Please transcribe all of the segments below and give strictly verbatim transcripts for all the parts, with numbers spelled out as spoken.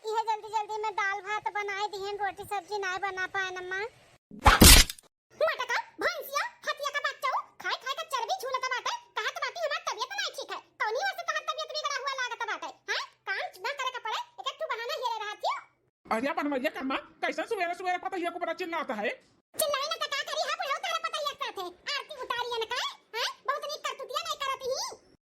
इहे जल्दी जल्दी में दाल भात बनाए दिहन, रोटी सब्जी नाय बना पाएन अम्मा। मटका, भैंसिया, हथिया का बच्चा, खाए खाए का चर्बी झूलत बाटे, कहत बाटी हमार तबियत नाय ठीक है। कौनी वजह से तोहार तबियत बिगड़ा हुआ लागत बाटे, हैं? काम ना करे के पड़े, एक एक ठू बहाना हेरे रहत हियो। अरे बनवैया कर्मा, कैसन सुबेरे सुबेरे पतोहिया को बड़ा चिल्लात है? चिल्लाई ना त का करी, हाँ बुढ़ऊ तोहरे पतोहिया के साथे आरती उतारी है ना काहे? हैं? बहुत नीक करतुतिया नहीं करत ही।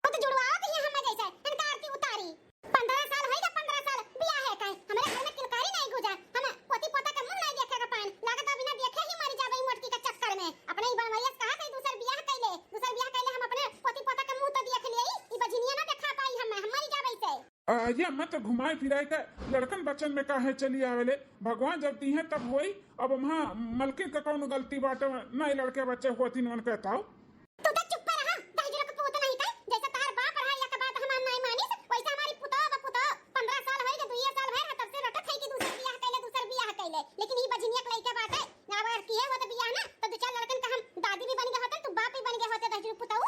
वो तो जुड़वावत ही हम जैसे, इनका आरती उतारी। पन्द्रह साल होइगा, पन्द्रह साल बियाह है काहे? हमरे घर में किलकारी नहीं गुजा, हम पोती पोता के मुंह नहीं देखे के पाएन। लागत बा बिना देखे ही मर जाबे ई मोटकी के चक्कर में। अपने ई बनवैया से कहा थे दूसर बियाह कैले, दूसर बियाह कैले, हम अपने पोती पोता के मुंह तो देख लिए, ई बजनिया ना देखा पाई हम, हम मर जाबे से। आ, ये मत घुमाए फिराए के लड़कन बच्चन में काहे चली आवेले? भगवान जब दी हैं तब होई। अब वहाँ मलकिन का कौन गलती बाटे? नहीं लड़के बच्चे होती उनके ताऊ। तू तो चुप रहा, दहिजरो के पूत नहीं का? जैसे तार बाप रहा, एक बात हमार नहीं मानिस, वैसे हमारी पुतौ बा पुतौ। पन्द्रह साल होई के दुइये साल भर है, तब से रटत है कि दूसर बियाह कैले, दूसर बियाह कैले। लेकिन ई बजनिया के लइके बाटे, ना अगर किए होते बियाह ना, तो दो चार लड़कन का हम दादी भी बन गए होते, तू बाप भी बन गए होते, दहिजरो पुतौ।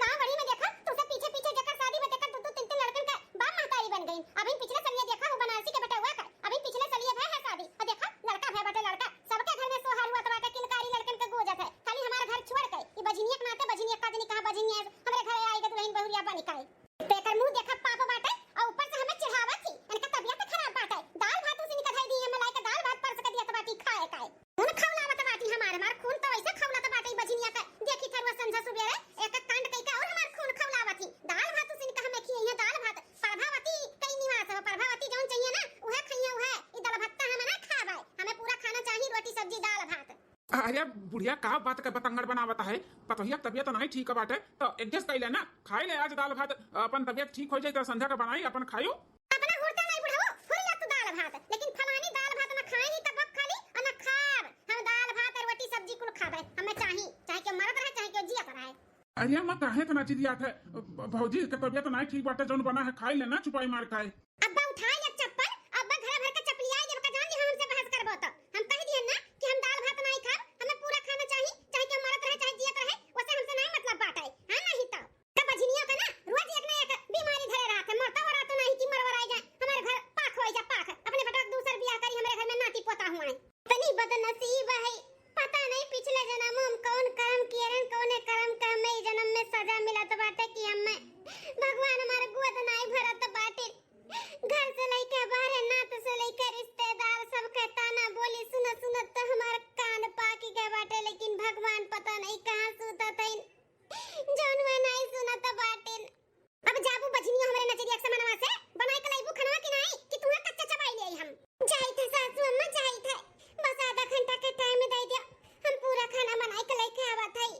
गाँव बड़ी में देखा, तू सब पीछे पीछे जेकर शादी में देखा, दो दो तीन तीन लड़कन का बाप महतारी बन गई। अभी पिछले सलिए देखा हो बनारसी के बेटवा का, अभी पिछले सलिए भय है शादी, और देखा लड़का भय बटे लड़का, सबके घर में सोहर हुआ तो बाटे, किलकारी लड़कन के गूंजत है, खाली हमारे घर छोड़ के। ये बजनिया के नाते बजनिया का जनी कहाँ बजनिया है, हमरे घर आएगा दुल्हन बहुरिया बन के। तो एकर मुंह देखा पाप बाटे, और ऊपर से हमें चिढ़ावत थी, इनका तबियत खराब बाटे, दाल भात उसी निकल है दी, हमें लाइके दाल भात परस के दिया तो बाटी खाए काए। खून खौलावत बाटी हमार, हमार खून तो ऐसे खौलत बाटे ई बजनिया के। देखी थरुआ संझा सुबेरे एक एक कांड कइके और हमार खून खौलावत ही। दाल भात उसिन के हमें खियइहे, दाल भात। प्रभावती कई निवास हो, प्रभावती जौन चाहिए ना, उहे खइहे, उहे। ई दाल भत्ता हमें ना खावे, हमें पूरा खाना चाहिए, रोटी सब्जी दाल भात। अरे बुढ़िया, का बात के बतंगड़ बनावत है? पतोहिया के तबियत नहीं ठीक बाटे, तो adjust कर ले ना, खाई ले आज दाल भात, अपन तबियत ठीक हो जाए तो संझा के बनाई, अपन खायो। अपना हुरता नहीं बुढ़ाओ, हुरी ला तू दाल भात, लेकिन फलानी दाल भात ना खाई ही तब खाली, और ना खाब। हम दाल भात और रोटी सब्जी कुल खाबे, हमें चाही, चाहे केहू मरत रहे, चाहे केहू जियत रहे। अरे अम्मा, काहे इतना चिल्लात है? भ-, भौजी के तबियत नहीं ठीक बाटे, जौन बना है खाई लेना चुपाई मार खाए। अब्बा उठाई ले चप्पल, अब्बा घर भर के चपलियाई देब का जान जे हमसे बहस करबो तो। हम कह दिहन ना कि हम दाल भात नहीं खाब, हमें पूरा खाना चाही, चाहे केहू मरत रहे, चाहे जियत रहे, ओसे हमसे नहीं मतलब बाटे। हाँ नहीं तो। का बझिनिया का ना रोज एक ना एक बीमारी धरे रहत है, मरता वरा तो नहीं कि मरवराई जाए, हमारे घर पाख होई जा पाख, अपने बेटा के दूसर बियाह करी, हमरे घर में नाती पोता हुआ है। इतनी बदनसीब है, पता नहीं पिछले जन्म में हम कौन कर्म किए रहन, कौने कर्म का हमें ई जन्म में सजा मिलत बाटे कि हमें भगवान हमारे गोद नहीं भरत बाटे। घर से लेके बाहर, नात से लेके रिश्तेदार, सबके ताना बोली सुनत सुनत तो हमार कान पाकी गए बाटे, लेकिन भगवान पता नहीं कहाँ सूतत हईन, जौन वह नहीं सुनत बाटिन। अब जाबू बझिनिया हमरे नजरिया के समनवा से, बनाई के लइबू खनवा कि नहीं, कि तुहा कच्चा चबाई ले हम? जाइत है सासू अम्मा, जाइत है, बस आधा घंटा के time दे दिया, हम पूरा खाना बनाई के लेके आवत है।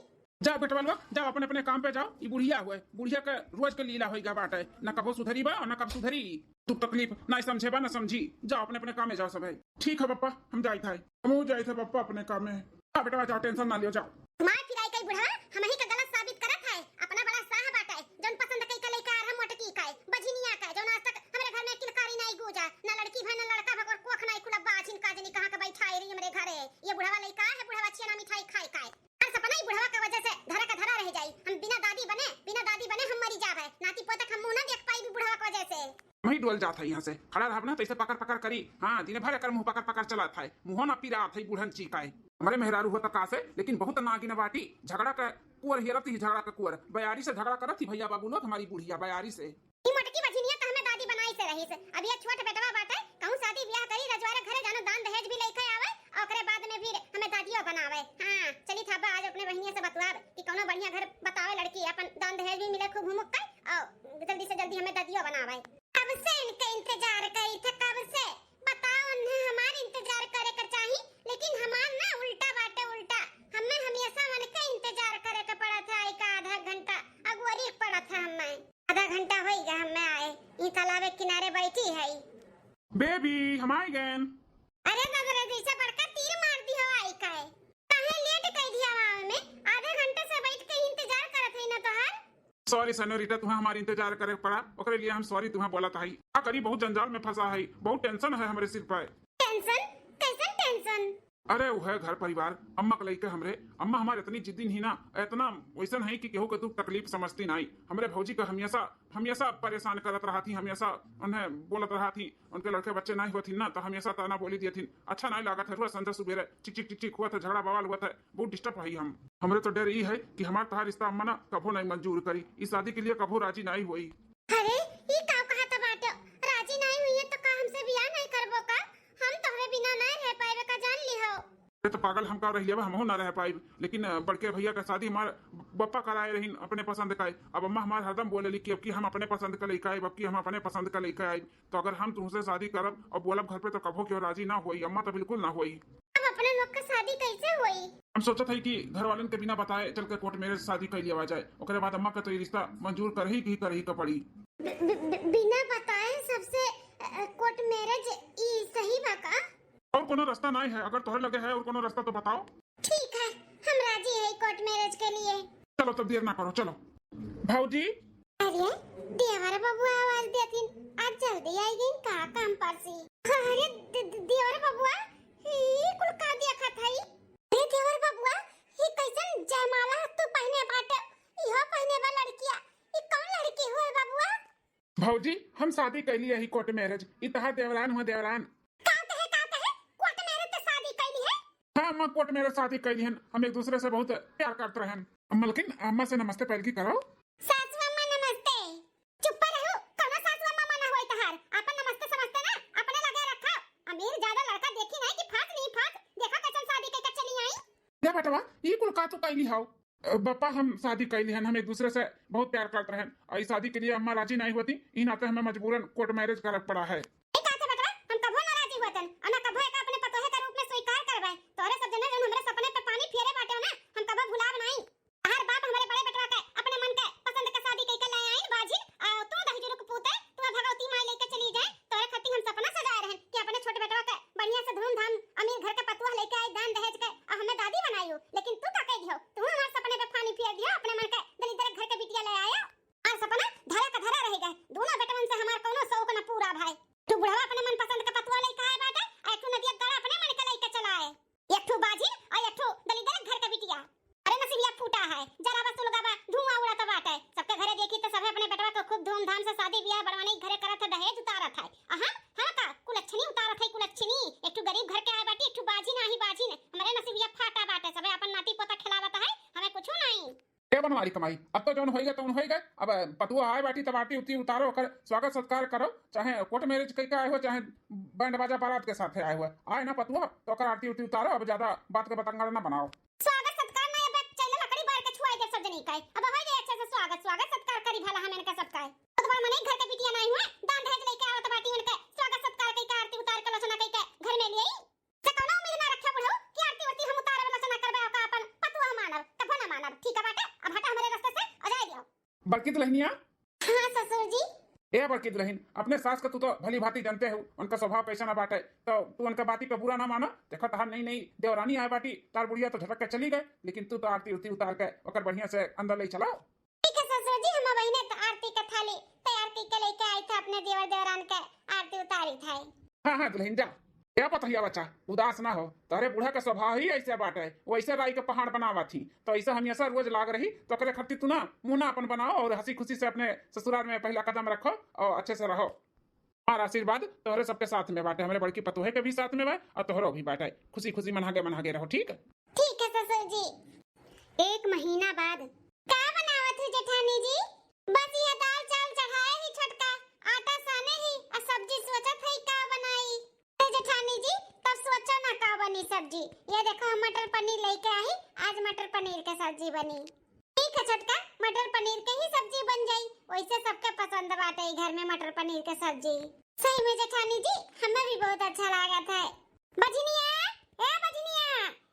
जाओ बेटवा लोग, जाओ अपने अपने काम पे जाओ। ई बुढ़िया हुए, बुढ़िया के रोज के लीला होई गा बाटे, न कबो सुधरी बा और न कब सुधरी। दुख तकलीफ ना समझे बा, ना समझी। जाओ अपने अपने काम में जाओ सब है। ठीक है पप्पा, हम जाइत है, हम जाइत है पप्पा अपने काम में। हाँ बेटवा जाओ, tension ना लियो, जाओ। मार फिराई कई बुढ़वा, हमही का गलत साबित करत है। अपना बड़ा साह बाटे, जौन पसंद कई का लइका आ रहा मोटकी का, बझिनिया का, जौन आज तक हमरे घर में किलकारी नहीं गूंजा, ना लड़की भई, ना लड़का भई, कोख नहीं खुला, बाझिन का जनी कहाँ का बैठा आई रही हमरे घरे। ये बुढ़वा लइका है, बुढ़वा छिया ना मिठाई खाई का। हर सपना ही बुढ़वा का वजह से धरा का धरा रह जाई। हम बिना दादी बने, बिना दादी बने हम मरी जाब है। नाती पोता का मुंह ना देख पाई भी बुढ़वा का वजह से। वही डोल जात है यहाँ से। खड़ा रहब ना तो ऐसे पकड़ पकड़ करी। हाँ, दिन भर एकर मुंह पकड़ पकड़ चलत है। मुंहो ना पिरात है बूढ़न चीकाए। हमरे मेहरारू होत का से, लेकिन बहुत नागिन बाटी। झगड़ा का कुअर हेरत ही, झगड़ा का कुअर। बयारी से झगड़ा करत ही भैया बाबू लोग, हमारी बुढ़िया बयारी से। ई मोटकी बझिनिया तो हमें दादी बनाई से रही से। अब ये छोट बेटवा बाटे, कहूँ शादी ब्याह करी, रजवारे घरे जानो दान दहेज भी लेके आवे, और ओकरे बाद में फिर हमें दादियो बनावे। हाँ, चली था बा आज अपने बहिनिया से बतुआब कि कौनो बढ़िया घर बतावे लड़की, अपन दान दहेज भी मिले खूब हुमुक कर, और जल्दी से जल्दी हमें दादियो बनावे। कब से इनके इंतजार करी थे, कब से? बताओ, उन्हें हमार इंतजार करे के चाही, लेकिन हमार ना उल्टा बाटे, उल्टा। हमें हमेशा उनके इंतजार करे के पड़त है, आई का आधा घंटा अगुअरी पड़त है हमें। आधा घंटा होई गया हमें आए, ई तालाबे किनारे बैठी है। बेबी, हम आई गए। अरे दादा रे, जैसे बड़का तीर मार दी हो आई का है। काहे लेट कर दिया आवे में? आधे घंटे से बैठ के इंतजार करत है ना तोहार। Sorry सेनोरिटा, तुम्हें हमार इंतजार करे पड़ा, ओकरे लिए हम sorry तुम्हें बोलत हई। का करी, बहुत जंजाल में फंसा है, बहुत tension है हमरे सिर पे। Tension? कैसन tension? अरे, उ है घर परिवार, अम्मा के लइके हमरे। अम्मा हमार इतनी जिद्दी ही ना, इतना वैसन है कि केहू के दुख तकलीफ समझती नाई। हमरे भौजी का हमेशा, हमेशा परेशान करत रहत ही, हमेशा उन्हें बोलत रहत ही। उनके लड़के बच्चे नाई होत ही ना, तो हमेशा ताना बोली दियत ही। अच्छा नाई लागत है, रोज संझा सुबेरे चिक चिक चिक चिक हुआ था, झगड़ा बवाल हुआ था, बहुत डिस्टर्ब है हम। हमरे तो डर ई है कि हमार तहार रिश्ता अम्मा ना कभो नाई मंजूर करी, इस शादी के लिए कभो राजी नाई होई। अरे, ई का कहत बाटे? राजी नाई हुई है तो का हमसे बियाह नाई करबो का? हम तोहरे बिना नाई रह पाएबे का, जान लिहो। अरे तो पागल, हम का रह लेबे, हमहू ना रह पाइब। लेकिन, अ, बड़के भैया का शादी हमार बप्पा कराए रहीन अपने पसंद का। अब अम्मा हमार हरदम बोलेली कि अब की हम अपने पसंद का लइका आइब, अब की हम अपने पसंद का लइका आइब। तो अगर हम तुमसे शादी करब और बोलब घर पे तो कभो क्यों राजी ना होई, अम्मा तो बिल्कुल ना होई। अब अपने लोग का शादी कैसे होई? हम सोचत हई कि घर वालन के बिना बताए चल के कोर्ट मैरिज शादी कर लिया जाए, ओकरे बाद अम्मा के तो ये रिश्ता मंजूर करही की करही का पड़ी। बि-, बि-, बि-, बिना बताए सबसे, अ, कोर्ट मैरिज ई सही बा का? और कोनो रास्ता नाई है, अगर तोहरे लगे है और कोनो रास्ता तो बताओ। ठीक है, हम राजी है कोर्ट मैरिज के लिए। चलो तब देर ना करो, चलो। भौजी। अरे, देवर बबुआ आवाज देथिन, आज जल्दी आई गइन का काम पर से? अरे, दे-, दे-, देवर बबुआ, ई कुल का देखत हई? अरे देवर बबुआ, ई कैसन जयमाला तू पहने बाटे? इहो पहने बा लड़किया, ई कौन लड़की हुए बबुआ? भौजी, हम शादी कैली यही कोर्ट मैरिज। ई तहार देवरान हुआ, देवरान। का कहे, का कहे? कोर्ट मैरिज ते शादी कैली है? हाँ अम्मा, कोर्ट मैरिज शादी कैली हन। हम एक दूसरे से बहुत प्यार करत रहन। अम्मा, लेकिन अम्मा से नमस्ते पहल की करो। सासू अम्मा नमस्ते। चुप्पा रहू, कौनो सासू अम्मा मना होई तहार। आपन नमस्ते समझते ना, अपने लगे रखा। अमीर ज्यादा लड़का देखी नहीं कि फांस ली फांस। देखा कैसन शादी के चली आई। दे बेटवा, ई कुल का तू कैली हौ? अ, बप्पा, हम शादी कैली हन, हम एक दूसरे से बहुत प्यार करत रहन। और ई शादी के लिए अम्मा राजी नहीं होती, ई नाते हमें मजबूरन कोर्ट मैरिज करक पड़ा है। ए, का थे बेटवा, हम कभो नाराजी होतन, और ना कभो एका अपने पतोहे के रूप में स्वीकार करबे। तोहरे सब जने जौन हमरे सपने पे पानी फेरे बाटे हो ना, हम कभो भुलाब नहीं। तहार बाप हमरे बड़े बेटवा के अपने मन के पसंद के शादी कइके ले आइन बाझिन, आ तू दहिजरू के पूते, तू भगवती माई लेके चली जाए। तोरे खातिर हम सपना सजाए रहन कि अपने छोटे बेटवा के बढ़िया से धूमधाम अमीर घर के पतोह लेके आई दान दहेज के, आ हमें दादी बनाई हो। लेकिन तू का कह दियो, तू हमार सपने पे पानी फेर दियो, अपने मन के दलिद्दर घर के बिटिया ले आया। और सपना धरा का धरा रह गए। दोनों बेटवन से हमार कौनो शौक न पूरा भाई। तू बुढ़वा अपने मन पसंद का पतोह लेके आए बाटे, आ एक ठो नदिया गड़ा अपने मन के लेके चला आए। एक ठो बाझिन और एक ठो दलिद्दर घर के बिटिया। अरे नसीबिया फूटा है, जरा बस उलगा बा, धुआं उड़त बाटे। सबके घरे देखी तो सभे अपने बेटवा के खूब धूमधाम से शादी ब्याह बड़वानी घरे करत है, दहेज उतारत है। आ हम, हम का कुलच्छनी उतारत है, कुलच्छनी। एक ठो गरीब घर के आए बाटी, एक ठो बाझिन आही बाझिन। हमरे नसीबिया फाटा बाटे, सभे अपन नाती पोता खिलावत है, हमें कुछो नहीं। ए बनवारी कमाई, अब तो जौन होइगा तौन होइगा। अब पतुआ आए बाटी तब आरती उरती उतारो, ओकर स्वागत सत्कार करो, चाहे कोर्ट मैरिज कइके आए हो, चाहे बैंड बाजा बारात के साथे आए हो। आए ना पतुआ तो ओकर आरती उरती उतारो, अब ज्यादा बात के बतंगड़ ना बनाओ। स्वागत सत्कार ना, अब चले लकड़ी बार के छुआई दे सब जनी का। अब हो जाए अच्छे से स्वागत, स्वागत सत्कार करी भला हमन का सबका। तो बड़ा मनई घर के बिटिया नहीं हुए, दान दहेज लेके आवत बाटी उनके स्वागत सत्कार कइके आरती उतार के लोचना कइके घर में ले आई। से कौनो उम्मीद ना रखे बुढ़ऊ कि आरती उरती हम उतारब, लोचना करबे, ओका अपन पतुआ मानब, कभो ना मानब। ठीक है बाटे, अब हटा हमरे रास्ते से, आ जाए दियो। बड़की दुल्हनिया। हाँ ससुर जी। ए बड़की दुल्हन, अपने सास का तू तो भली भांति जानते हो, उनका स्वभाव कैसा ना बाटे, तो तू उनका बाती पे बुरा ना मानो। देखो तहार नई नई देवरानी आए बाटी, तार बुढ़िया तो झटक के चली गए, लेकिन तू तो आरती उरती उतार के ओकर बढ़िया से अंदर ले चलाओ। ठीक है ससुर जी, हम बहिने तो आरती का थाली तैयार कइके लेके आई था अपने देवर देवरान के आरती उतारी था। हाँ हाँ दुल्हन जा। ए पतहिया बच्चा, उदास ना हो, तोहरे बूढ़ा के स्वभाव ही ऐसे बाटे, वैसे राई के पहाड़ बनावत ही, तो ऐसे हमेशा रोज लाग रही, तो ओकरे खातिर तू ना मुंह ना अपन बनाओ और हंसी खुशी से अपने ससुराल में पहला कदम रखो और अच्छे से रहो। हमार आशीर्वाद तोहरे सबके साथ में बाटे, हमरे बड़की पतोहे के भी साथ में बा और तोहरो भी बाटे। खुशी खुशी मनहागे मनहागे रहो, ठीक? ठीक है ससुर जी। एक महीना बाद। का बनावत है जेठानी जी? बस ये दाल चावल चढ़ाए ही छोटका, आटा साने ही, आ सब्जी सोचत है का बनाई। अरे जेठानी जी, तब सोचो ना का बनी सब्जी। ये देखो हम मटर पनीर लेके आई, आज मटर पनीर के सब्जी बनी। ठीक है छोटका, मटर पनीर के ही सब्जी बन जाई, वैसे सबके पसंद बाटे ई घर में मटर पनीर के सब्जी। सही में जेठानी जी, हमें भी बहुत अच्छा लागत है। बजनिया, ए बजनिया,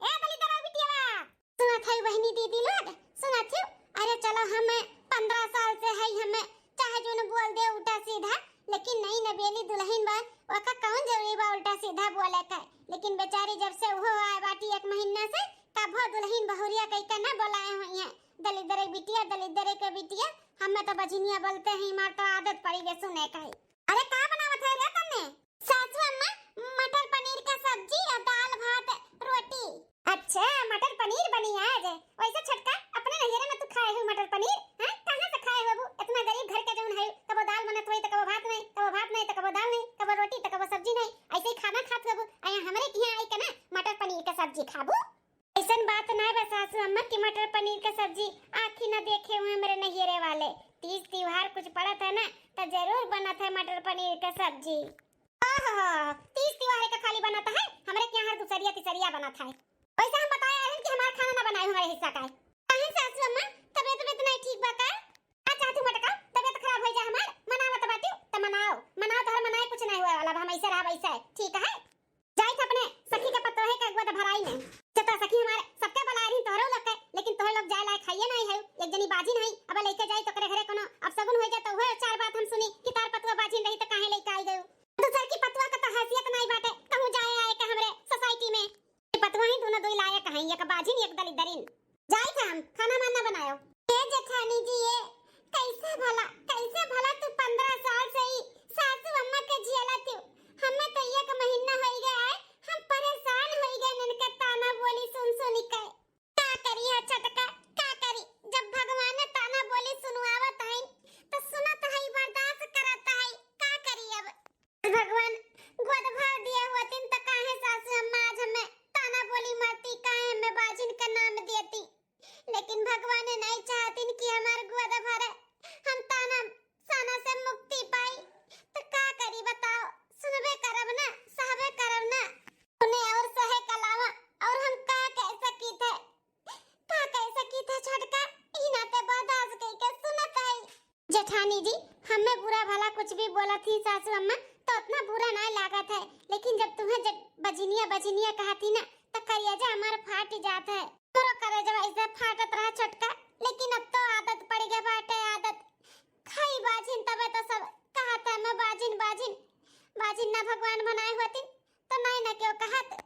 ए दलिद्दर बिटिया, सुनत है बहिनी दीदी लोग, सुनत है। अरे चलो, हम पन्द्रह साल से है, हम चाहे जोन बोल दे उल्टा सीधा, लेकिन नई नबेली दुल्हन बा, ओका कौन जरूरी बा उल्टा सीधा बोले का। लेकिन बेचारी जब से उहो आए बाटी एक महीना से, तब दुल्हन बहुरिया कइके ना बोलाए हुई है, दलिद्दर बिटिया, दलिद्दर के बिटिया। हमें तो बजनिया बोलते हैं, हमार तो आदत पड़ी गई सुने का ही। अरे का बनावत है रे तन्ने? सासू अम्मा, मटर पनीर का सब्जी और दाल भात, रोटी। रोटी त कबो सब्जी नहीं, ऐसे ही खाना खात हबू, अया हमरे किहाँ आई के ना मटर पनीर के सब्जी खाबू। ऐसन बात नाय बा सासू अम्मा कि मटर पनीर के सब्जी आँखी न देखे हुए हमरे नैहरे वाले। तीज त्योहार कुछ पड़त है ना, त जरूर बनत है मटर पनीर के सब्जी। ओहो, तीज त्योहार के खाली बनत है, हमरे के यहाँ हर दूसरिया तीसरिया बनत है। वैसे हम बताए आए हन कि हमार खाना ना बनाए हमारे हिस्सा का है। काहे सासू अम्मा, तबियत उबियत नहीं ठीक बा का? का चाहती हूँ मटका, तबियत खराब हो जा हमार, मनावत बाटी त मनाओ, मनाओ, तोहर मनाए कुछ नहीं हुआ वाला, अब हम ऐसे रहा वैसे है, ठीक है? जाइत अपने सखी के पतोहे के अगुआ त भराई में। जब तो सखी हमारे सबके बुलाए रही तोहरो लोग के, लेकिन तोहरे लोग जाए लायक हइये नहीं है। एक जनी बाझिन है, अब लइके जाई तो करे घरे कोनो अपशगुन हो जाए तो वह चार बात हम सुनी कि तार पतुआ बाझिन रही तो काहे लइके आई गयो। दूसर की पतुआ का तो हैसियत नहीं बाटे, कहूँ जाए आए के हमरे सोसाइटी में। ये पतुआ ही दोनों दो लायक हैं, एक बाझिन एक दलिदरिन। जाइत हम, खाना वाना बनायो। ए जेठानी जी, ये कैसे भला, कैसे भला तू पन्द्रह साल से ही सासू अम्मा के झेलत हूँ। हमें तो एक महीना होई गया है, हम परेशान होई गए इनके ताना बोली सुन सुन के। का करी है छोटका, का करी, जब भगवान ताना बोली सुनवावत है तो सुनत है, बर्दाश्त करत है, का करी अब। भगवान गोद भर दिए होतिन त काहे सासू अम्मा आज हमें ताना बोली मरती, काहे हमें बाझिन का नाम देती। लेकिन भगवान नहीं चाहतिन कि हमार गोद भरे, हम ताना साना से मुक्ति पाई। त का करी बताओ, सुनबे करब ना, सहबे करब ना। उन्हें और सहे के अलावा और हम का कह सकी थे, का कह सकी थे छोटका, ई नाते बर्दाश्त कई के सुनत है। जेठानी जी, हमें बुरा भला कुछ भी बोलत ही सासू अम्मा, तो उतना बुरा ना लागत है, लेकिन जब तुम्हें जब बझिनिया बझिनिया कहत ही ना, तो करेजा हमार फाट जात है। तोरो करेजा ऐसे फाटत रहा छोटका, लेकिन अब तो आदत पड़ गया बाटे आदत। खाई बाझिन तबे तो सब कहत है मैं बाझिन बाझिन, बाझिन ना भगवान बनाए होतिन तो नहीं ना क्यों कहत।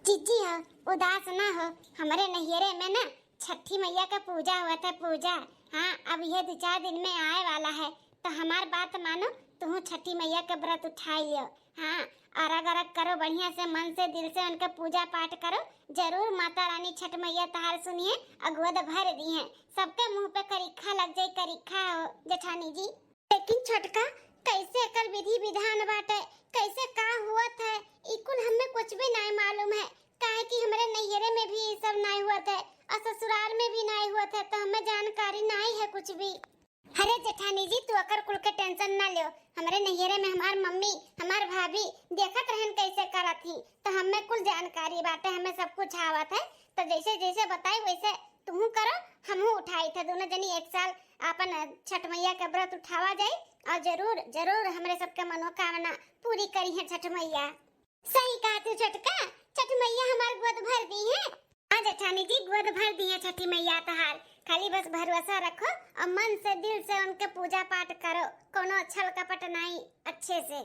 जीजी हो, उदास ना हो, हमरे नैहरे में ना छठी मैया का पूजा हुआ था, पूजा। हाँ, अब ये दो चार दिन में आए वाला है, तो हमार बात मानो, तुहू छठी मैया का व्रत उठाई लियो। हाँ, अरग अरग करो, बढ़िया से मन से दिल से उनका पूजा पाठ करो, जरूर माता रानी छठ मैया तहार सुनिए, अगुआ तो भर दी है, सबके मुंह पे करिखा लग जाई, करिखा हो जेठानी जी। लेकिन छोटका, कैसे एकर विधि विधान बाटे, कैसे का हुअत है, ई कुल हमें कुछ भी नाय मालूम है, काहे कि हमरे नैहरे में भी ई सब नाय हुअत है और ससुराल में भी नाय हुअत है, तो हमें जानकारी नाय है कुछ भी। अरे जेठानी जी, तू एकर कुल के tension ना लियो, हमरे नैहरे में हमार मम्मी, हमार भाभी देखत रहन कैसे करत ही, तो हमें कुल जानकारी बाटे, हमें सब कुछ आवत है, तो जैसे जैसे बताई वैसे तुहू करो, हमहू उठाई थे दोनों जनी एक साल आपन छठ मैया के व्रत उठावा जाई और जरूर, जरूर हमरे सबके मनोकामना पूरी करी है छठ मैया। सही कहा तू छोटका, छठ मैया हमार गोद भर दी है। हाँ जेठानी जी, गोद भर दी है छठी मैया तहार, खाली बस भरोसा रखो और मन से दिल से उनके पूजा पाठ करो, कोनो छल कपट नहीं, अच्छे से।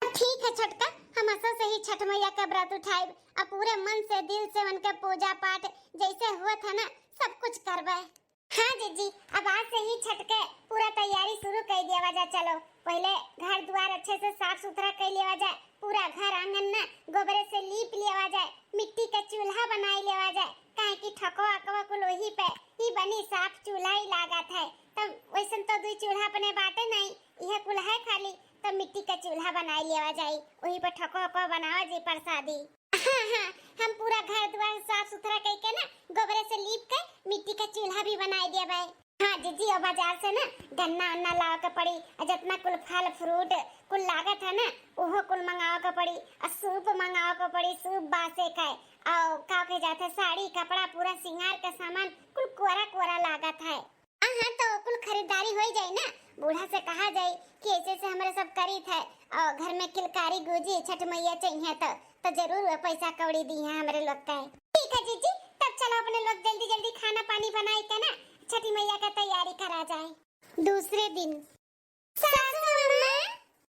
ठीक है छोटका, हम असो से ही छठ मैया के व्रत उठाइब और पूरे मन से दिल से उनके पूजा पाठ जैसे हुआ था ना, सब कुछ करबे। हाँ जीजी, अब आज से ही छठ के पूरा तैयारी शुरू कर दिया जा। चलो, पहले घर द्वार अच्छे से साफ सुथरा कर लिया जाए, पूरा घर आंगन ना गोबरे से लीप लिया जाए, मिट्टी का चूल्हा बनाई लिया जाए, काहे कि ठकवा अकवा कुल वही पे ही बनी, साफ चूल्हा ही लागत है। तब वैसन तो दुई चूल्हा अपने बाटे नहीं, यह कुल है खाली, तो मिट्टी का चूल्हा बनाई लिया जाए, वही पे ठकवा अकवा बनावा जी प्रसादी। हाँ, हाँ, हम पूरा घर द्वार साफ सुथरा कइके ना, गोबरे से लीप के मिट्टी का चूल्हा भी बनाई देबे। हाँ जीजी, और बाजार से ना गन्ना उन्ना लावे के पड़ी, और जितना कुल फल फ्रूट कुल लागत है ना, उहो कुल मंगावे के पड़ी, और सूप मंगावे के पड़ी, सूप बासे के, और का कहे जात है, साड़ी कपड़ा पूरा सिंगार का सामान कुल कोरा कोरा लागत है। हाँ, हाँ, तो कुल खरीदारी होई जाई ना, बूढ़ा से कहा जाई कि ऐसे से हमरे सब करीत है और घर में किलकारी गूंजी, छठ मैया चाहिए तो, तो जरूर वो पैसा कौड़ी दी है हमरे लोग का। ठीक है जीजी, तब चलो अपने लोग जल्दी जल्दी खाना पानी बनाई के ना छठी मैया का तैयारी करा जाए। दूसरे दिन। सासू अम्मा,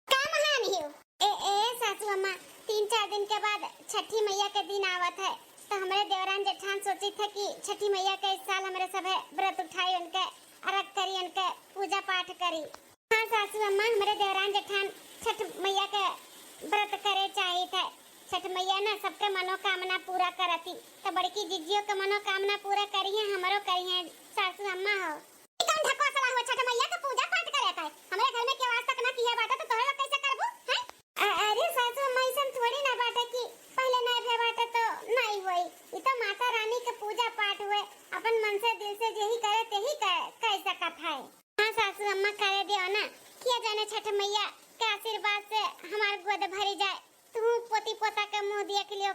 का महान हियो? ए, ए, सासू अम्मा, तीन चार दिन के बाद छठी मैया के दिन आवत है, तो हमरे देवरान जेठान सोचित है कि छठी मैया के इस साल हमरे सभे व्रत उठाई, उनके अरग करी, उनके पूजा पाठ करी। हाँ सासू अम्मा, हमरे देवरान जेठान छठ मैया के व्रत करे चाहित है। छठ मैया ना सबके मनोकामना पूरा करती, तो बड़की जिज्जियों के मनोकामना पूरा करी है, हमरो करी है सासू अम्मा हो। ई कौन ढकोसला हुआ छठ मैया के पूजा पाठ करे का है? हमरे घर में केहू आज तक ना किहे बाटे, तो तोहरे लोग कैसे करबू, हैं? आ,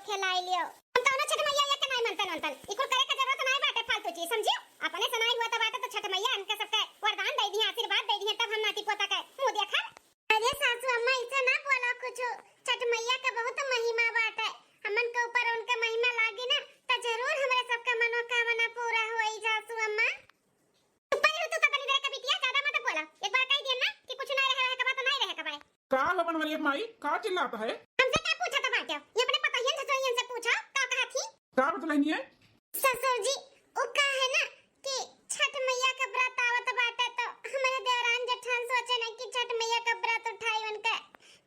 खेलाई लियो। हम कौनो छठ मैया के नाई मनतन वनतन। ई कुल करे के जरूरत नाई बाटे फालतू चीज, समझियो? अपने से नाई हुआ त बाटे तो छठ मैया इनके सबके वरदान दे दिहे, आशीर्वाद दे दिहे, तब हम नाती पोता के मुंह देखब। अरे सासू अम्मा, ऐसे ना बोला कुछ। छठ मैया का बहुत महिमा बाटे। हमन के ऊपर उनका महिमा लागी ना, त जरूर हमरे सबका मनोकामना पूरा होई सासू अम्मा। चुप रहो तू तो, तनी देर के बिटिया, ज्यादा मत बोला। एक बार कह दिया ना कि कुछ नहीं रहे, रहे के बात नहीं रहे के बाय। का हो बनवरिया माई, का चिल्लात है? हमसे का पूछत बाटे? ये अपने पतोहियन ससुरियन से पूछो, का कहा थी? का बतलैनी है? ससुर जी, उ का है ना कि छठ मैया के व्रत आवत बाटे, तो हमरे देवरान जेठान सोचे ना कि छठ मैया के व्रत उठाई, उनके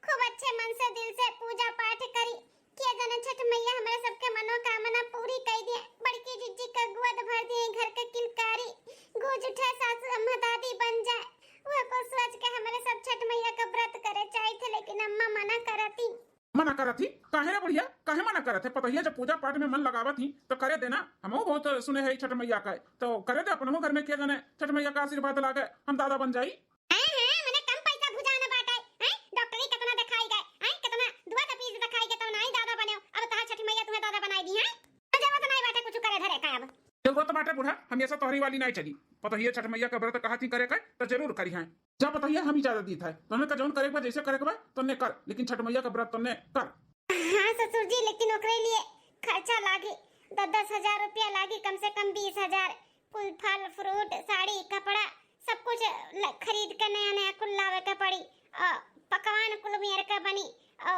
खूब अच्छे मन से, दिल से पूजा पाठ करी। के जाने छठ मैया हमरे सबके मनोकामना पूरी कई दिए, बड़की जिज्जी के गोद भर दिए, घर के किलकारी गूंज उठे, सासू अम्मा दादी बन जाए। वो को सोच के हमरे सब छठ मैया का व्रत करे चाही थे, लेकिन अम्मा मना करती। मना करत ही? काहे रे बुढ़िया, काहे मना करत है? पतोहिया जब पूजा पाठ में मन लगावत ही तो करे देना। हमहू बहुत सुने है छठ मैया का, तो करे दे अपनहू घर में, के जाने छठ मैया का आशीर्वाद लागे हम दादा बन जाई। हाँ, हाँ, मने कम पैसा भुजाना बाटे, हैं? डॉक्टरी कितना दिखाई गए, हैं? कितना दुआ तपीस दिखाई गए, तब नाई दादा बने। अब तहार छठी मैया तुम्हें दादा बनाई दी, हैं? तो जरूरत नाई बाटे कुछ करे धरे का अब। जरूरत बाटे बूढ़ा, हमेशा तोहरी वाली नाई चली। पतोहिया छठ मैया का व्रत कहा थी करे का, तो जरूर करी हैं। जा पतोहिया, हम इजाजत दीत है। तोहने का जौन करे के बा, जैसे करे के बा, तोहने कर, लेकिन छठ मैया का व्रत तोहने कर। हाँ ससुर जी, लेकिन ओकरे लिए खर्चा लागी, दस दस हजार रुपया लागी, कम से कम बीस हजार। कुल फल फ्रूट, साड़ी कपड़ा, सब कुछ ल-, खरीद के नया नया कुल लावे के पड़ी। अ, पकवान कुल मेर के बनी। अ,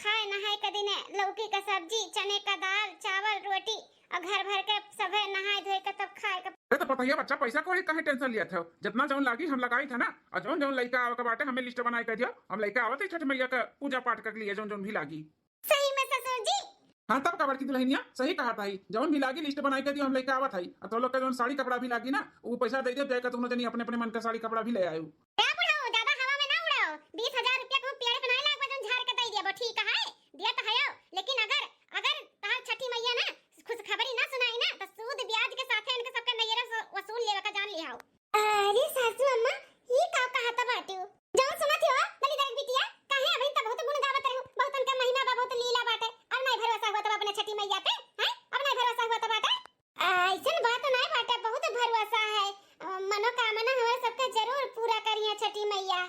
खाए नहाए के दिने लौकी का सब्जी, चने का दाल, चावल, रोटी, और घर भर के सभे नहाए धोए के तब खाए के। अरे तो पतोहिया बच्चा, पैसा कौड़ी काहे टेंशन लिया था? जितना जौन लागी हम लगाई था ना, और जौन जौन लइका आवे के बाटे हमें लिस्ट बनाए के दियो, हम लइका आवत है छठ मैया का पूजा पाठ के लिए जौन जौन भी लागी। सही में ससुर जी? हाँ, तब का बड़की दुल्हनिया, सही कहा था ही। जौन भी लागी लिस्ट बनाई के दियो, हम लेके आवत हई। और तो लोग के जौन साड़ी कपड़ा भी लागी ना, वो पैसा दे दियो, जाके तुम जनी अपने अपने मन का साड़ी कपड़ा भी ले आयो। ए बुढ़ऊ, ज्यादा हवा में ना उड़ाओ। बीस हजार रुपया को पेड़ पे ना लागबा, जौन झाड़ के दे दिया, ठीक है? दिया तो है, लेकिन अगर, अगर तहार छठी मैया ना खुशखबरी ना सुनाई ना, तो सूद ब्याज के साथे इनके सबके नैहरे से वसूल लेवे का जान लिहाओ। अरे सासू अम्मा, ई का कहत बाटू? जौन सुनत हो, बलिदान बिटिया, काहे अबहिन त बहुत गुण गावत रहू, बहुत उनका महिमा बा, बहुत लीला बाटे, अब नाई भरोसा हुआ तब अपने छठी मैया पे, हैं? अब नाई भरोसा हुआ तब बाटे? अइसन बात नाई बाटे, बहुत भरोसा है। अ, मनोकामना हमारे सबके जरूर पूरा करिहे छठी मैया।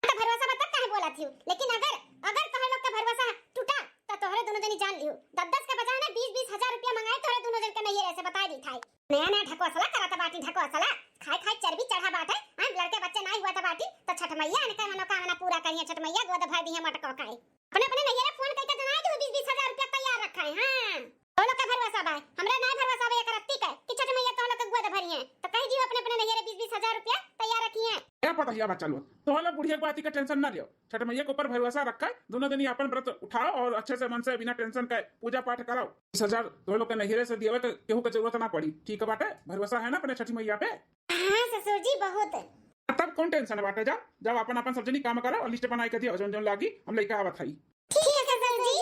त भरोसा बा तब काहे बोलत हियो? लेकिन अगर, अगर तोहरे लोग के भरोसा टूटा, त तोहरे दोनों जनी जान लियो। दस दस के बजाय ना बीस बीस हजार रुपया मंगाए तोहरे दोनों जन के नैहरे से, बताई दी थाई। नया नया ढकोसला करत बाटी, ढकोसला। खाए खाए चर्बी चढ़ा बाटे। हाँ, लड़के बच्चे नाई हुआ त बाटी, त छठ मैया इनके मनोकामना पूरा करिहे, छठ मैया गोद भर दिहे मटको खाए। अपने, अपने नैहरे फोन करके जनाई दू, बीस बीस हजार रुपया तैयार रखा है। हाँ, तो लोग का भरोसा बा, हमरा ना भरोसा बा एक रत्ती का कि छठ मैया तो लोग के गोद भरी है, तो कह दियो अपने, अपने नैहरे बीस बीस हजार रुपया तैयार रखी है। ए पतोहिया बच्चा लोग, तो लोग बुढ़िया के बात के टेंशन ना लियो, छठ मैया के ऊपर भरोसा रखा, दोनों दिन अपन व्रत उठाओ और अच्छे से मन से बिना टेंशन के पूजा पाठ कराओ। बीस हजार तो लोग के नैहरे से दियावे के केहू के जरूरत ना पड़ी, ठीक बाटे? भरोसा है ना अपने छठी मैया पे? हाँ ससुर जी, बहुत। तब कौन टेंशन बाटे? जाओ, जाओ, अपन, अपन सब जनी काम करो और लिस्ट बनाई के दियो, जौन, जौन लागी, हम लेके आवत हई। ठीक है ससुर जी।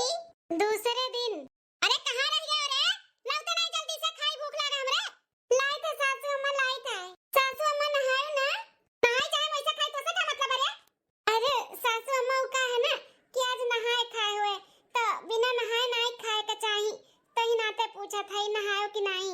दूसरे दिन। अरे, कहाँ रह गए रे? लाओ तो नहीं, जल्दी से खाई, भूख लागे हमरे। लाई थे सासू अम्मा, लाई थे। सासू अम्मा, नहायो ना? नहाई चाहे वैसे खाई, तो से का मतलब है रे? अरे सासू अम्मा, उ का है ना कि आज नहाए खाए हुए, तो बिना नहाए नाई खाए के चाही, तो ही नाते पूछत है नहायो कि नाई।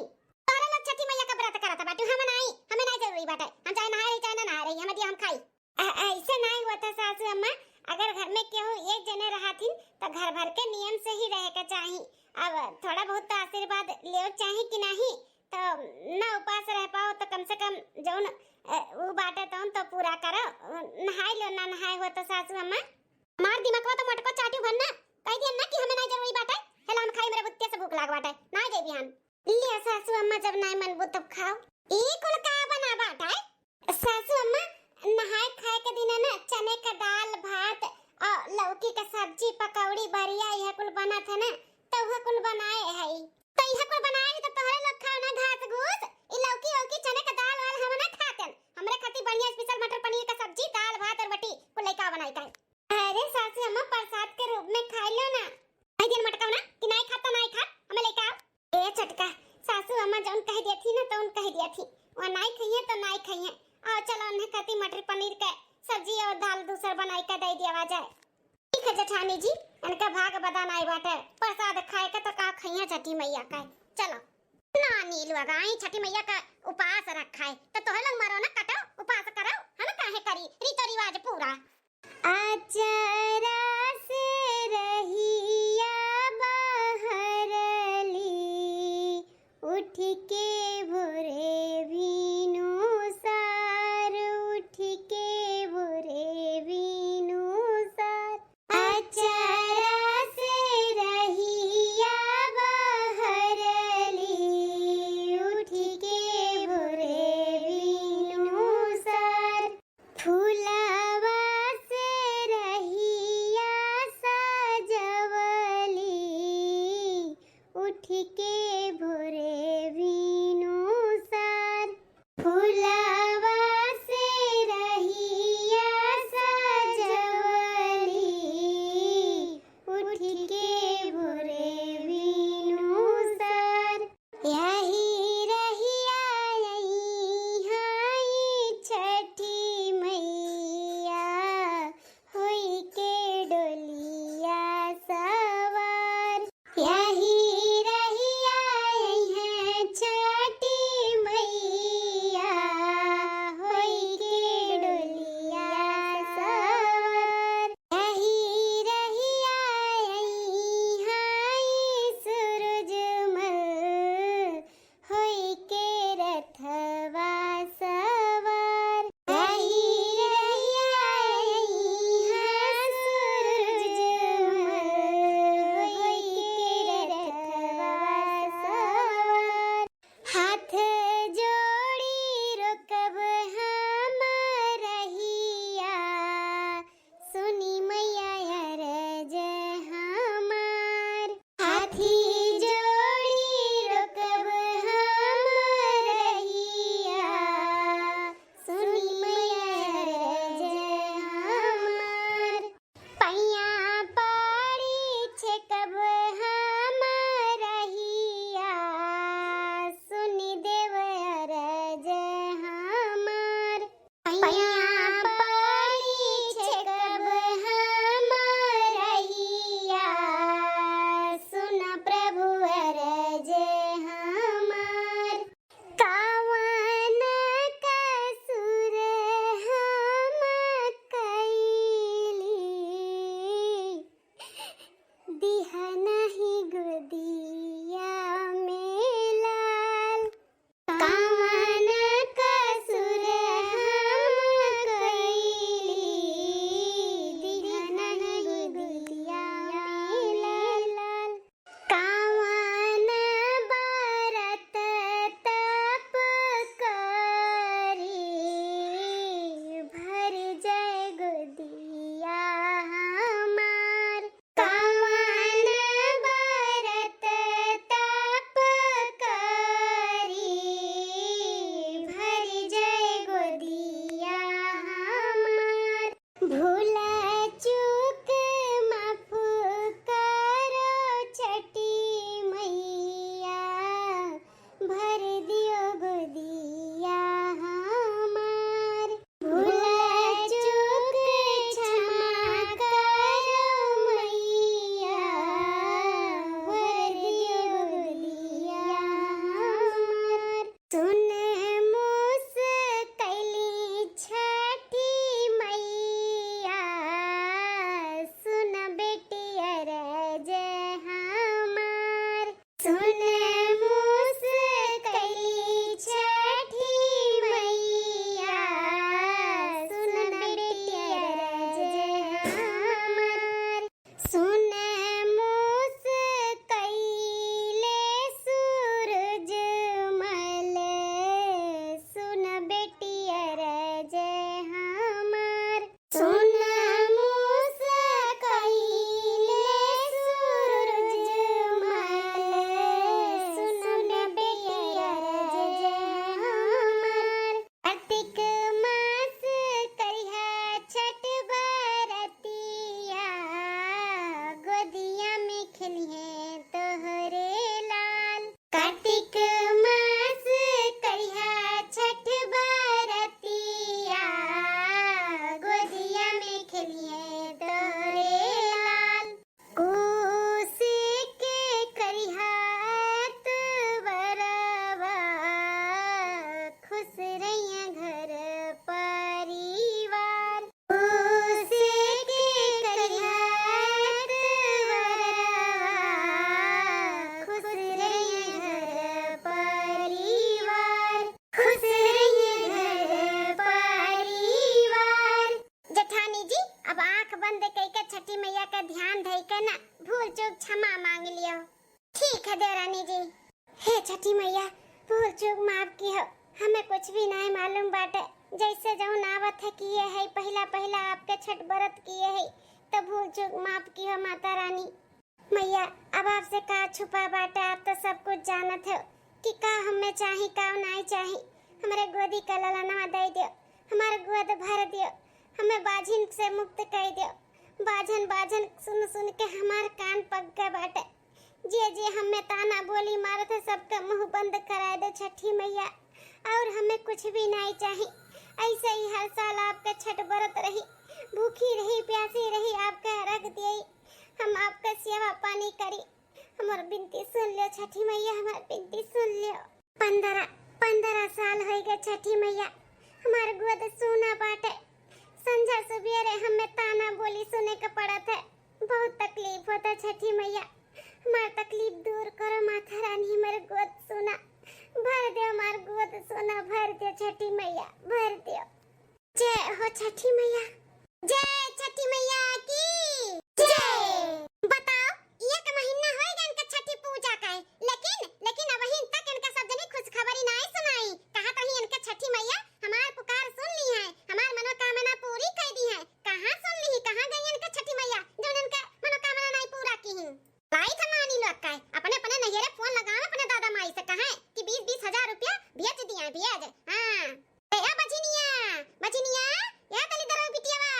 तोहरे लोग छठी मैया का व्रत करत बाटू, हम नाई, हमें नाई जरूरी बाटे, हम चाहे नहाए रही चाहे ना नहाए रही, हमें दिया हम खाई। अ-, ऐसे नाई होता सासू अम्मा, अगर घर में केहू एक जने रहथिन तो घर भर के नियम से ही रहे के चाही। अब थोड़ा बहुत तो आशीर्वाद लेवे चाही कि नहीं, तो ना उपास रह पाओ तो कम से कम जौन, अ, उ बाटे तौन तो पूरा करो। नहाई लो, ना नहाए हो तो सासू अम्मा। मार दिमागवा तो मोटको चाटू भर ना, कह दिया ना कि हमें नहीं जरूरी बाटे, हेला हम खाई, मेरे बुत्ते से भूख लाग बाटे, ना जेबी हम। लिया सासू अम्मा, जब नाई मनबू तब खाओ। ई कुल का बना बाटे? सासू अम्मा, नहाए खाए के दिन ना चने का दाल, भात और लौकी का सब्जी, पकौड़ी, बरिया, यह कुल बनत है ना, तो वह कुल बनाए है। तो यह कुल बनाए है तो तोहरे लोग खाओ ना घास घूस, ई लौकी वौकी चने का दाल वाल हम ना खाते। हमरे खातिर बढ़िया special मटर पनीर का सब्जी, दाल भात और रोटी कुल लेके आओ बनाई का। अरे सासू अम्मा, प्रसाद के रूप में खाई लो ना। कह दिया मटका ना कि नाई खात तो नाई खात, हमें लेके आओ। ए छोटका, सासू अम्मा जौन कह दिया थी ना, तौन कह दिया थी, वहाँ नाई खाइए तो नाई खाइए। आओ चलो, उन्हें खातिर मटर पनीर के सब्जी और दाल दूसर बनाई के दे दिया जाए। ठीक है जेठानी जी, इनका भाग बदा नाई बाटे, प्रसाद खाए के तो का खइया छठी मैया का। चलो। ना नीलुआ गाई छठी मैया का उपास रखा है, तो तोहे लोग मरो ना कटो, उपास करो, हम काहे करी रीतो रिवाज पूरा। अचरा से रहिया बहरली, उठ के भोरे भीनु सार, उठ के भोरे भीनु सार। अचरा से रहिया बहरली, उठ के भोरे भीनु सार। फुलवा से रहिया सज भूल चूक क्षमा मांग लियो। ठीक है देवरानी जी। हे छठी मैया, भूल चूक माफ किहो, हमें कुछ भी नाहीं मालूम बाटे, जैसे जौन आवत है किहे है, पहिला पहिला आपके छठ बरत किहे है, तो भूल चूक माफ किहो माता रानी। मैया, अब आपसे का छुपा बाटे, आप तो सब कुछ जानत हो कि का हमें चाही, का नाहीं चाही। हमरे गोदी का ललनवा दे दियो, हमार गोद भर दियो, हमें बाझिन से मुक्त कर दियो। बाझन बाझन सुन सुन के हमार कान पक गए बाटे। जे जे हमें ताना बोली मारत है, सबके मुंह बंद कराए दे छठी मैया, और हमें कुछ भी नाहीं चाही। ऐसे ही हर साल आपके छठ बरत रही, भूखी रही, प्यासी रही, आपके रख दिए, हम आपके सेवा पानी करी। हमार बिनती सुन लियो छठी मैया, हमार बिनती सुन लियो। पन्द्रह, पन्द्रह साल होई गए छठी मैया, हमार गोद सूना बाटे। संझा सुबेरे हमें ताना बोली सुने के पड़त है, बहुत तकलीफ होता छठी मैया, हमार तकलीफ दूर करो माता रानी, हमार गोद सूना भर दो, हमार गोद सूना भर दो छठी मैया, भर दो। जय हो छठी मैया। जय छठी मैया की जय। बताओ, एक महीना होई गए इनका छठी पूजा का, लेकिन, लेकिन अबहिन तक इनका सब जनी खुशखबरी नाहीं सुनाई। कहत रही इनका छठी मैया हमार पुकार सुन ली है, हमार मनोकामना पूरी कर दी है। कहाँ सुन ली, कहाँ गई इनका छठी मैया, जो इनका मनोकामना नाहीं पूरा की है? लाई था मानी लोग का, अपने, अपने नैहरे फोन लगावे अपने दादा माई से, कहे कि बीस, बीस हजार रुपया भेज दिया, भेज। हाँ। ए, ए बझिनिया, बझिनिया, ए दलिद्दरो बिटियावा।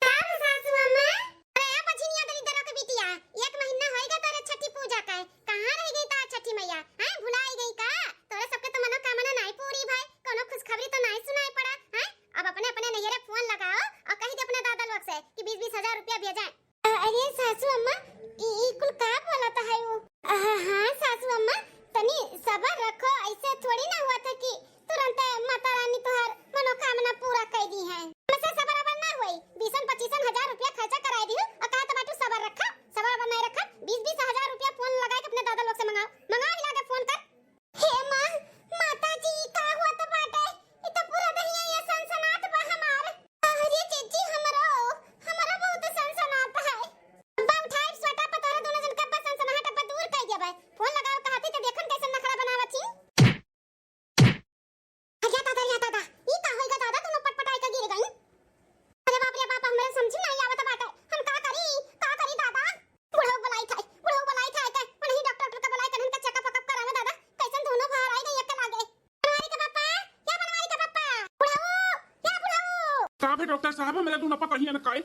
का हो सासू अम्मा? अरे ए बझिनिया, दलिद्दरो के बिटिया, एक महीना होइगा तोरे छठी पूजा का, कहाँ रह गई तार छठी मैया? हैं, भुलाई गई का? तोरे सबके तो मनोकामना नाहीं पूरी भाई, कोनो खुशखबरी तो नाहीं सुनाई पड़ा, हैं? अब अपने अपने नैहरे फोन लगाओ और कह दे अपने दादा लोग से कि बीस बीस हजार रुपया भेजा। अ-, अरे सासू अम्मा, ई, ई कुल का बोलत है वो? अ, हाँ सासू अम्मा, तनी सबर रखो, ऐसे थोड़ी ना हुआ था कि तुरंत माता रानी तोहार मनोकामना पूरा कर दी है। हमसे सबर अबर ना होई, बीसन पच्चीसन हजार रुपया खर्चा कराई दियो और कहा तो बाटू सबर रखा, सबर अबर नहीं रखा, बीस बीस हजार रुपया फोन लगा के अपने दादा लोग से मंगाओ, मंगाओ हिला के फोन कर। हे माँ, माता जी, का होत बाटे? ई तो पूरा दहिया ये सनसनात बा हमार। अरे जीजी, हमरो, हमरो बहुत सनसनात है। अब्बा उठाइब स्वेटर पर तोहरा दोनों जन के अब्बा सनसनाहट अब्बा दूर कर देबै। फोन लगाओ कहती तो देखन कैसन नखरा बनावत ही। अरे दादा, रे दादा, ई का होइगा दादा, दोनों पटपटाई के गिर गई। अरे बाप रे बाप, हमरे समझ में नहीं आवत बाटे, हम का करी, का करी दादा? बुढ़ऊ बुलाई था, बुढ़ऊ बुलाई था के, उन्हीं डॉक्टर, डॉक्टर के बुलाई के इनका चेकअप वेकअप करावे दादा, कैसन दोनों बाहर आई गई एक लागे। बनवारी का पापा, या बनवारी का पापा, बुढ़ऊ, या बुढ़ऊ। का भे डॉक्टर साहब, मेरे दोनों पतोहियन का है?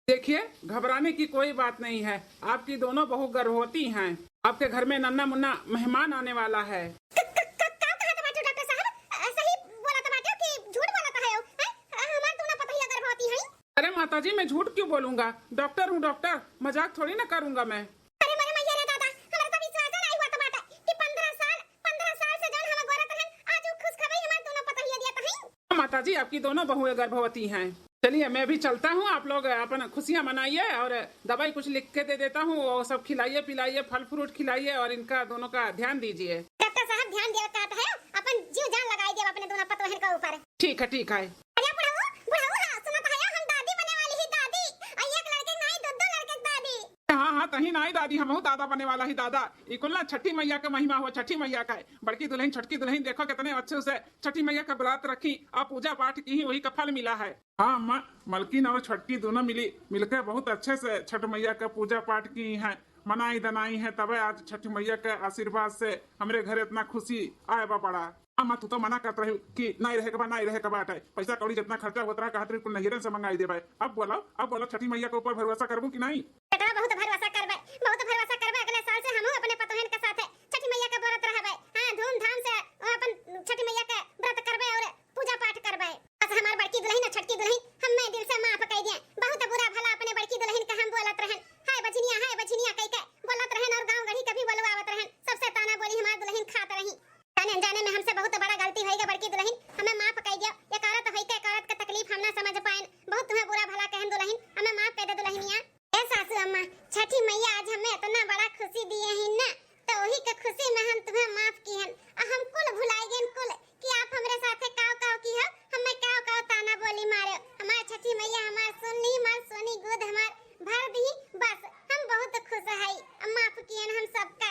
देखिए, घबराने की कोई बात नहीं है, आपकी दोनों बहू गर्भवती हैं। आपके घर में नन्ना मुन्ना मेहमान आने वाला है। क-, क-, क-, का कहत बाटू डॉक्टर साहब? अ, सही बोलत बाटू कि झूठ बोलत है हो? हैं? अ, हमार दोनों पतोहिया गर्भवती हैं। अरे माता जी, मैं झूठ क्यों बोलूंगा? डॉक्टर हूँ डॉक्टर, मजाक थोड़ी ना करूंगा मैं। अरे मोरे मैया रे दादा, हमरा तो विश्वास नहीं हुआ बाटे कि पन्द्रह साल, पन्द्रह साल से जौन हम गोरत रहन, आज वो खुशखबरी हमार दोनों पतोहिया दिया तो हैं। माता जी, आपकी दोनों बहुएं गर्भवती हैं। चलिए, मैं भी चलता हूँ, आप लोग अपन खुशियाँ मनाइए और दवाई कुछ लिख के दे देता हूँ, वो सब खिलाइए पिलाइए, फल फ्रूट खिलाइए और इनका दोनों का ध्यान दीजिए। डॉक्टर साहब, ध्यान दिया कहत है, अपन जीव जान लगाई दिया अपने दोनों पतोहन के ऊपर। ठीक है, ठीक है। अरे बुढ़ऊ, बुढ़ऊ, हाँ, सुनत है, हम दादी बने वाली ही दादी, और एक लड़के नहीं, दो दो लड़के दादी। हाँ, हाँ, तहीं नाई दादी, हमहू दादा बने वाला ही दादा। ई कुल ना छठी मैया के महिमा हो, छठी मैया का है। बड़की दुल्हन, छोटकी दुल्हन, देखो कितने अच्छे से छठी मैया का व्रत रखी और पूजा पाठ की ही, वही का फल मिला है। हाँ अम्मा, मलकिन और छोटकी दोनों मिली, मिलकर बहुत अच्छे से छठ मैया का पूजा पाठ की हैं, मनाई दनाई हैं, तबे आज छठ मैया के आशीर्वाद से हमरे घर इतना खुशी आए बा बड़ा। अम्मा, तू तो मना करत रही कि नाई रहे के बा, नाई रहे के बाटे। पैसा कौड़ी जितना खर्चा होत रहा, कहत रही कुल नैहरन से मंगाई देबे। अब बोलो, अब बोलो, छठी मैया के ऊपर भरोसा करबू कि नाई? बेटा, बहुत भरोसा करबे, बहुत भरोसा करबे। अगले साल से हमहू अपने पतोहन के साथे छठी मैया के व्रत रहबे। हाँ, धूमधाम से अपन छठी मैया के व्रत करबे और पूजा पाठ करबे। बस हमार बड़की दुल्हन और छोटकी दुल्हन हमें दिल से माफ कई दिए। बहुत बुरा भला अपने बड़की दुल्हन के हम बोलत रहन, "हाय बझनिया, हाय बझनिया" कई के बोलत रहन और गाँव गढ़ी के भी बोलवावत रहन। सबसे ताना बोली हमार दुल्हन खात रही। जाने अनजाने में हमसे बहुत बड़ा गलती होई गए बड़की दुल्हन, हमें माफ कई दियो। एक औरत होई के एक औरत के तकलीफ हम ना समझ पाएन। बहुत तुम्हें बुरा भला कहन दुल्हन, हमें माफ कर दे दुल्हनिया। ए सासू अम्मा, छठी मैया आज हमें इतना बड़ा खुशी दिए ही ना, तो वही के खुशी में हम तुम्हें माफ किहन। आ हम कुल भुलाई गएन कुल कि आप हमरे साथे काव काव किहो, हमें काव काव ताना बोली मारे। हमार छठी मैया हमार सुन ली, हमार सोनी गोद हमार भर दी। बस हम बहुत खुश है, माफ कियन हम सबका।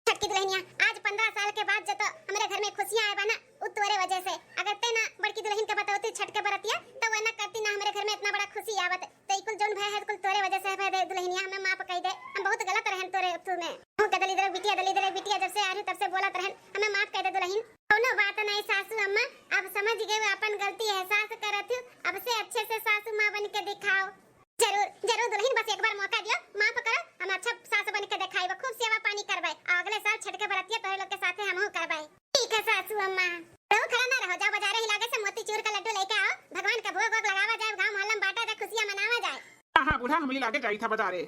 छठ की दुल्हनिया, आज पन्द्रह साल के बाद जो तो हमरे घर में खुशियाँ आए बा ना, उ तोरे वजह से। अगर ते ना बड़की दुल्हन के बतौती छठ के बरतिया, तो वह ना करती ना हमरे घर में इतना बड़ा खुशी आवत। तो ई कुल जौन भय है, कुल तोरे वजह से है। भय दे दुल्हनिया, हमें माफ कई दे, हम बहुत गलत रहन तोरे तू में। हूँ के दलिद्दर बिटिया, दलिद्दर बिटिया, जब से आ रही तब से बोलत रहन, हमें माफ कई दे दुल्हन। कौनो बात नहीं सासू अम्मा, अब समझ गए अपन गलती, एहसास करत हूँ। अब से अच्छे से सासू माँ बन के दिखाओ। जरूर, जरूर दुल्हन, बस एक बार मौका दियो, माफ करो, हम अच्छा सास बन के देखाइब, खूब सेवा पानी करबै, और अगले साल छठ के बरतिया तोहरे लोग के साथे हमहू करबै। ठीक है सासू अम्मा, तू खड़ा ना रहो, जाओ बाजारे ही लागे से मोतीचूर का लड्डू लेके आओ, भगवान का भोग वोग लगावा जाए, गाँव मोहल्ला में बांटा जाए, खुशियाँ मनावा जाए। हाँ हाँ बूढ़ा, हम ही लागे जाई था बाजारे।